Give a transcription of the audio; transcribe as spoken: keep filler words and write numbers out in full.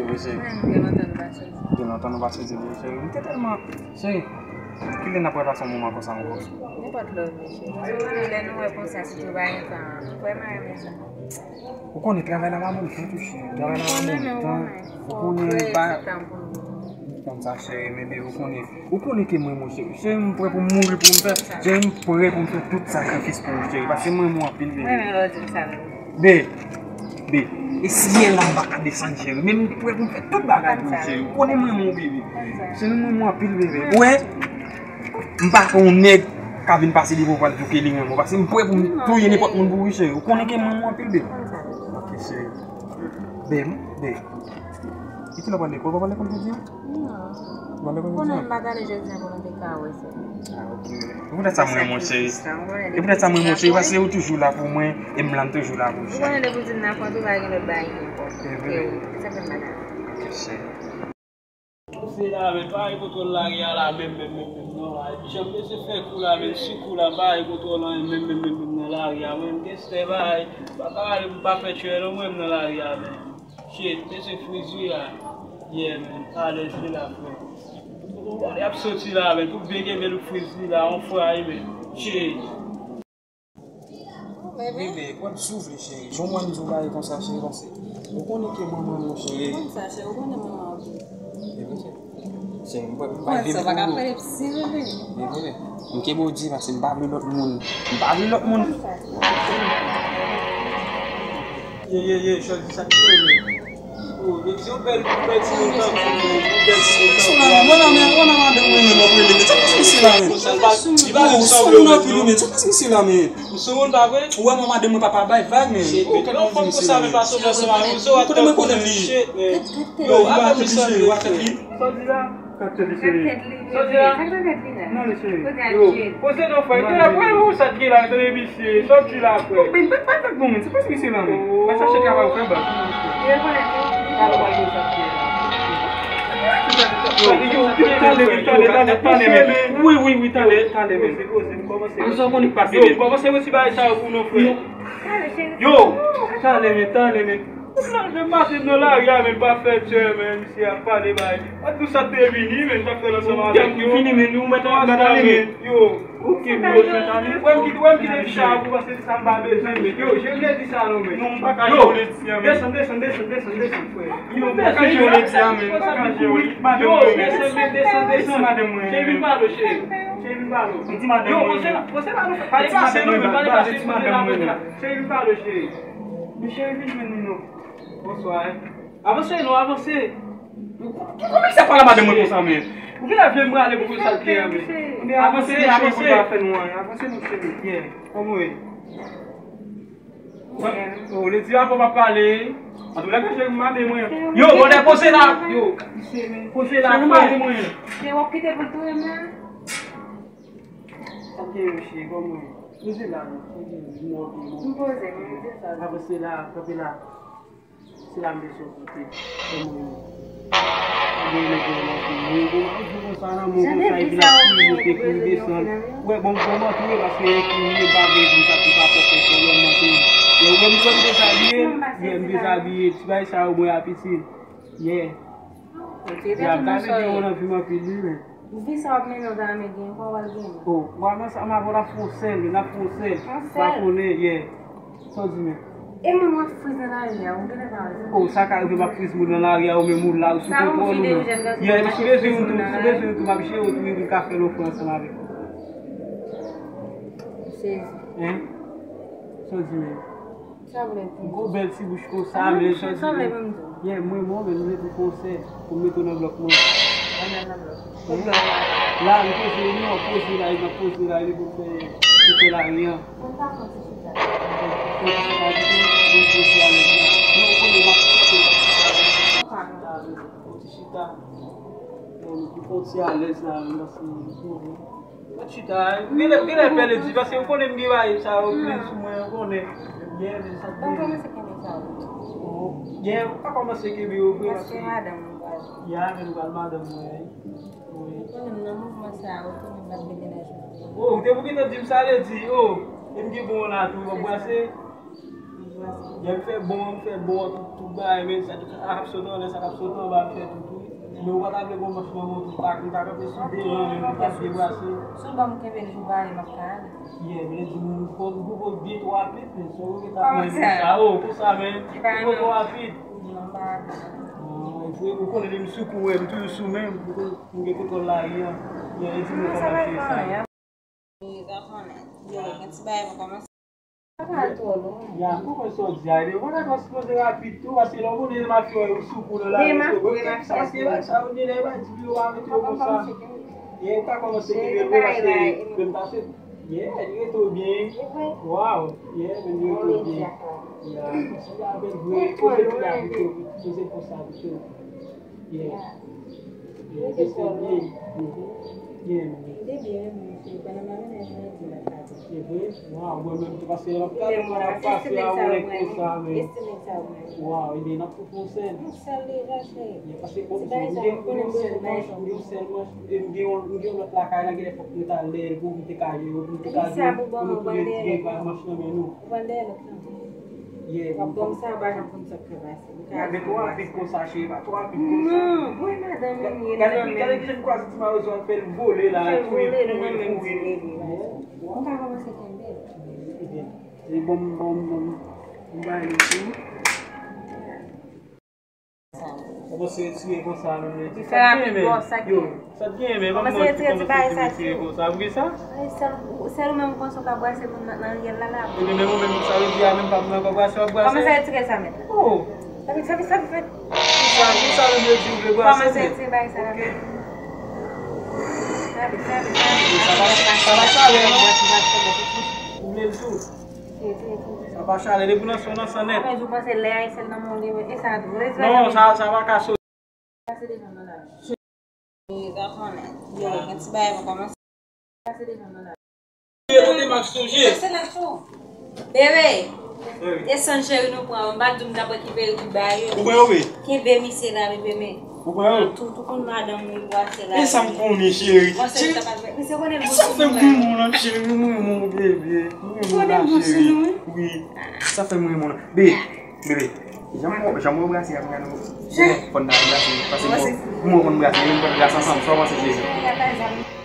Wi, cheri. Mwen, gen lontan nou pa sezi. Gen lontan nou pa sezi, wi, cheri. M te tèlman, cheri, kilè n ap repasse yon moman konsa ankò? Nenpòt lè w vle, cheri. Paske w konnen lè nou wè konsa, sitou pa gen tan. Mwen vrèman renmen sa. Ou konnen travay la pa bon tan tou, cheri. Travay la pa bon tan. Ou konnen pa. Konsa, cheri, men baby, ou konnen. Ou konnen ke mwen, mon cheri. Cheri, m prè pou m mouri pou m fè. Cheri, m prè pou m fè tout sakrifis pou ou, cheri. Paske mwen, mwen anpil, baby. Mwen, men lè w di m sa, baby. Be, be, e si yè la m pa ka desann, cheri. Men m prè pou m fè tout bagay pou ou, cheri. Ou konnen mwen, mon baby. Cheri, mwen, mwen anpil, baby. Ou wè, m pa konn yon nèg ka vin pase devan w pral di w ke li renmen w. Paske m prè pou m touye nenpòt moun pou ou, cheri. Ou konnen ke mwen, mwen anpil, baby. Ok, cheri. Be, be. E kilè w pral lekòl? Ou pa pral lekòl jodi a? Non. Ou pa lekòl jodi a? Konnen m pa t ale jodi a pou nou te ka wè se. Ah, ok. E poutèt sa mwen, mon cheri. E poutèt sa mwen, mon cheri, paske ou toujou la pou mwen, e m la m toujou la pou ou, cheri. Ou konnen depi w di m nan front ou pa gen lòt bagay ki enpòtan. Se vre. Se sa fè m pa ka. Ok, cheri. Se la, men, pa gen kontwòl lari a la, menm, menm, menm, menm, non, la. Epi, jan m bezwen fè kou la, men, sou kou la, pa gen kontwòl anyen, menm, menm, menm, menm, nan lari a, men, m te stè, pa gen, pa ka ale pou pa fè tchwè, non, mwen, m nan lari a, men. Shit, mesye friz wi la. Yeah, man. Alèz li la, frè. Bon, y ap soti la, man. Pou byen kenbe l friz li la, on fray, man. Shit. Bebe, w ap soufle, cheri. Jan mwen m di w bagay konsa, cheri, pase. Ou konnen ke mwen, mwen, mwen, cheri. Ou konn sa, cheri. Ou konnen manman w tou. Bebe, cheri. Cheri, m pa, m pa vle pou ou. Sa pa ka fè episil, bebe. Bebe, m kenbe w di, pase m pa vle lòt moun. M pa vle lòt moun. Ye, ye, ye, Chòldi, sa k rive, men? Oh, yo di yon bèl, yon bèl ti moun tankou, yon bèl ti moun tankou. Mwen la, men, mwen la, madanm mwen, lè w rele, men, sa pa misye la, men. Li pa, li pa vin sanble w, men, non. Sa pa misye la, men. Ou sou moun, pa vre? Ou wè, mwen, madanm mwen, papa bay vag, men. Shit, men, yon fanm konsa, men, pa sot ansanm avè w, so what the fuck, shit, man. Yo, apa misye, frè? Sa w di la? Sa k tèt li, cheri? Sa w di la? Nan, li, cheri. Yo, poze non, frè. Tande, frè, ou sa t gen la, tande, misye. Sa w di la, frè? Yo, ben, pa, pa fèk bon, men. Se pa misye la, men. Pa chache travay ou fè, baz. Yo, yo, tande, tande, tande, tande, men. Wi, wi, wi, tande, tande, men. An sa w konnen k pase, men. Yo, kòmanse yon ti bagay sa yo pou nou, frè. Yo, tande, men, tande, men. Ou nan, men maten nan lari a, men pa fè tchè, men misye ap pale bay. Ou di sa te vini, men pa fè l ansanm avèk yo. Fini, men nou mèt, mèt ale, men. Yo. Ok, men yo mèt ale. Wè m kite, wè m kite ti sa pou, pase ti sa m pa bezwen, men. Yo, je vle di sa non, men. Non, m pa ka jwe ti a, men. Desann, desann, desann, desann, desann, frè. Yo, m pa ka jwe ti a, men. M pa ka jwe. Yo, desann, men, desann, desann. Cheri, vin pale, cheri. Cheri, vin pale. Yo, pase la, pase la, pale pase non, men pale pase, pase la, pase la. Cheri, vin pale, cheri. Men cheri, vin jwenn li non. Bonswa, eh. Avanse non, avanse. Kòman sa pale a madanm mwen konsa, men? Ou genlè vle m prale pou konsa l te ye, men. Avanse, avanse. Avanse non, cheri. Yeah. Kòman w ye? Oh, le di avan pa pale. An tou ka, cheri, m madanm mwen. Yo, bòdè, poze la. Yo, poze la, frè. Cheri, w ap kite pou l touye m la? Ok, cheri, kòman w ye? Poze la, non. Ok, m poze, m poze. Avanse la, kanpe la. Se la m bezwen w koute. Kòman w ye? Mwen, mwen, mwen, mwen, mwen, mwen, mwen, mwen, konsa nan mwen konsa, epi l ap kouri monte, kouri desann. Wè, bon, bon, m antoure paske enfimye pa vle di m sa, m pa pòfè, kòlè m antoure. Wè, wè, m, wè, m dezabiye, yeah, m dezabiye, ti bagay sa yo, mwen, apiti. Yeah. Y ap gade gen yon anvi m anpil, wi, men. Vi sa w ap mennen w ta renmen gen, pa w al gen. Oh, w al ansanm avè w, n ap fè yon sèl, men n ap fè yon sèl. Yon sèl? Pa konnen, yeah. Sa w di, men? E moun w ap friz nan lari a, ou genlè pa wè sa. Oh, sa ka rive m ap friz moun nan lari a, ou menm ou la, ou sou kontwòl ou menm. Yeah, m sou bezwen ou tou, m sou bezwen ou tou, m ap jere ou tou, epi m ka fè yon frè ansanm avèk ou. Sezi. Hein? Sa w di, men? Sa w vle di? Gwo bèl ti bouch konsa, men sa w di, men. Yeah, mwen, mwen, men m vle pou konsèy, pou m mete w nan blòk mwen. Mwen nan blòk. Kote w la? La, m poze, non, poze la, m ap poze la, li pou fè, pou fè lari an. Mwen pa konn ti chita. Mwen pa konn ti chita ditou, mwen poze alèz la. Non, ou konnen m ap poze la. Ou ti chita. Bon, nou pou fè ti alèz la, men paske m poze. Mwen chita, genlè, genlè pè ledi, paske ou konnen m gen bagay sa yo plen sou mwen, ou konnen. Byen, men sa. Ou kòmanse kenbe sa yo. Oh, byen, ou pa kòmanse kenbe yo vre, paske madanm ou pral. Ya, men ou pral madanm mwen, wi. Ou konnen m nan mouvman sa yo, ou konnen m ap demenaj mwen. Oh, ou te pou gentan di m sa ledi, oh, e m gen bon la tou, w ap brase. Lè m fè bon an, m fè bon an, tout, tout bagay, men sa k ap sot anlè, sa k ap sot anba, m fè tout, wi. Men ou pa ta vle gon manch nan men w tou, ou ta, ou ta kanpe sou devan, men ou ta debrase. Si w ban m kenbe l jou bare, m ap ka ale. Yeah, vle di, m poko, m poko byen twò rapid, men si w gen ta mwen sa, oh, konsa, men. Ou poko rapid. Non, pa rapid. Ah, e vre, ou konnen lè m sou kou, m toujou sou men, m gen kontwòl lari an. Yeah, e di mwen kòman se sa. Yo, gen ti bagay mwen kòmanse. Pa pral twò lwen. Ya, m konprann sa w di a, men ou pa ta sipoze rapid tou, paske lè w konnen lè m ap fè w sou kou nan lari, men m ap, men m ap sa, paske sa ou di lè m ap di yo pa mete yo konsa. E ou ka kòmanse kenbe l, wi, paske menm ta se, yeah, li rete w byen. Waw, yeah, men li rete w byen. Ya, si avèk vre, poze pi la pito, poze konsa pito. Yeah. Yeah, se byen. Yeah, man. Li te byen, men se pandan m ap mennaj mwen di l ap pati. Se vre? Waw, mwen menm tou, paske lè m ap gade mwen ap pase a, ou lè konsa, men. Waw, ebyen, n ap tou fè yon sèl. Yon sèl deja, cheri. Yeah, paske bon, m gen yon sèl manch, m gen yon sèl manch, e m gen yon, m gen yon lòt lakay la, gen lè fòk mwen ta lè l pou m te ka jere, pou m te ka jere, pou nou tou lè gen manch nan men nou. Ou pral dèyè lòt lan. Yeah, w ap ban m sa, ou pa janm konn sa k fè pase. Ou ka. Men twò rapid konsa, cheri, pa twò rapid konsa. Non, bon, madanm, li ye nan men. Gade ki jan m kwaze ti mawozo a fè l vole la, kouri, kouri, kouri. Ou ka kòmanse kenbe l. Ebyen, e bon, bon, bon, m ba li tou. Kòmanse retire konsa menm, li fè rapid bò sa ki. Yo, sa t genyen menm, kòmanse retire ti bagay sa tou. Pou ki sa? Sèl, sèl ou menm ou panse w ka brase moun nan, nan ryèl la la. Ebyen, menm ou menm, sa vle di a menm pa moun nan w ap brase, w ap brase. Kòmanse retire sa menm. Oh. Sa vit, sa vit, sa vit, sa vit. Ki sa, ki sa menm yo di ou vle brase menm? Kòmanse retire bagay sa la menm. Sa vit, sa vit, sa vit. Sa pa, sa pa chale non. Ou vle l tou. Sa pa chale, depi w nan son, w nan san nèt. Mwen di w panse lè Ayisyen nan mwen li, e sa tou. Non, sa, sa pa ka soti. Pase devan nan la. Yo, gen ti bagay mwen kòmanse. Pase devan nan la. Yo, kote m ap sonje. Pase la tou. Bebe, desann cheri nou pran. M pa di w m t ap rekipere tout bagay yo. Ou pran yo, bebe? Kenbe misye la, bebe, men. Ou pran yo? Tout, tout konn madanm ou, brase la. E sa m konnen, cheri. Misye konnen l bon sou nou la. Sa fè m renmen w, cheri, m renmen w, bebe. M renmen w la, cheri. Wi. Sa fè m renmen w la. Be, bebe. Jan m, jan m wè w brase a, m gade w. Fò n ta brase, paske m wè w konn brase, nou konn brase ansanm. Sa w panse, cheri?